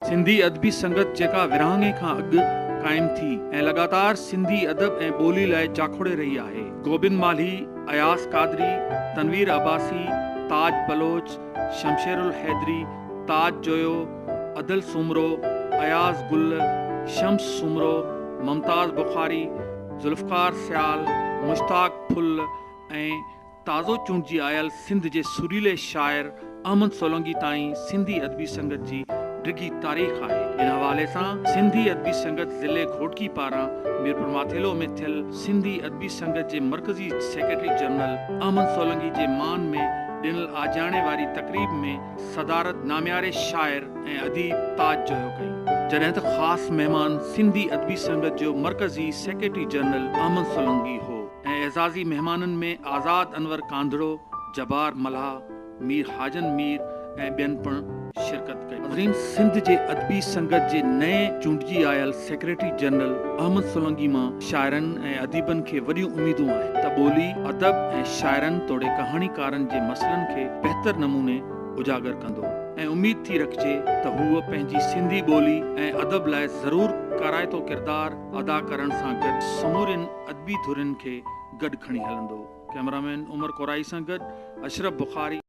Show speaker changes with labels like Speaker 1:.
Speaker 1: سنڌي ادبي سنگت جيڪا ورهاڱي کان اڳ قائم ٿي ۽ لڳاتار سنڌي ادب ۽ ٻولي لاء جاکوڙي رهي آهي. گوبند مالهي، اياز قادري، تنوير عباسي، تاج بلوچ، شمشيرالحيدري، تاج جويو، ادل سومرو، اياز گل، شمس سومرو، ممتاز بخاري، ذوالفقار سيال، مشتاق ڦل ۽ تازو چونڊجي آيل سنڌ جي سريلي شاعر احمد سولنگي تائين سنڌي ادبي سنگت جي ڊگهي تاريخ آهي. ان حوالي سان سنڌي ادبي سنگت ضلعي گهوٽڪي پاران ميرپورماٿيلو ۾ ٿيل سنڌي ادبي سنگت جي مرڪزي سيڪريٽري جنرل احمد سولنگي جي مان ۾ ڏنل آجياڻي واري تقريب ۾ صدارت نامياري شاعر ۽ اديب تاج جويو ڪئي. جڏهن ته خاص مهمان سنڌي ادبي سنگت جو مرڪزي سيڪريٽري جنرل احمد سولنگي هو. ۽ اعزازي مهمانن ۾ آزاد انور ڪانڌڙو، جبار ملاح، مير حاجن مير ۽ ٻين پڻ شرڪت ڪئي. ناظرين سنڌ جي ادبي سنگت جي نئين چونڊجي آيل سيڪريٽري جنرل احمد سولنگي مان شاعرن ۽ اديبن کي وڏيون اميدون آهن ته ٻولي، ادب ۽ شاعرن توڙي ڪهاڻيڪارن جي مسئلن کي بهتر نموني اجاگر ڪندو ۽ اميد ٿي رکجي ته هو پنهنجي سنڌي ٻولي ۽ ادب لاء ضرور ڪارائتو ڪردار ادا ڪرڻ سان گڏ سمورين ادبي ڌرين کي گڏ کڻي هلندو. ڪئميرامين عمر ڪورائي سان گڏ اشرف بخاري.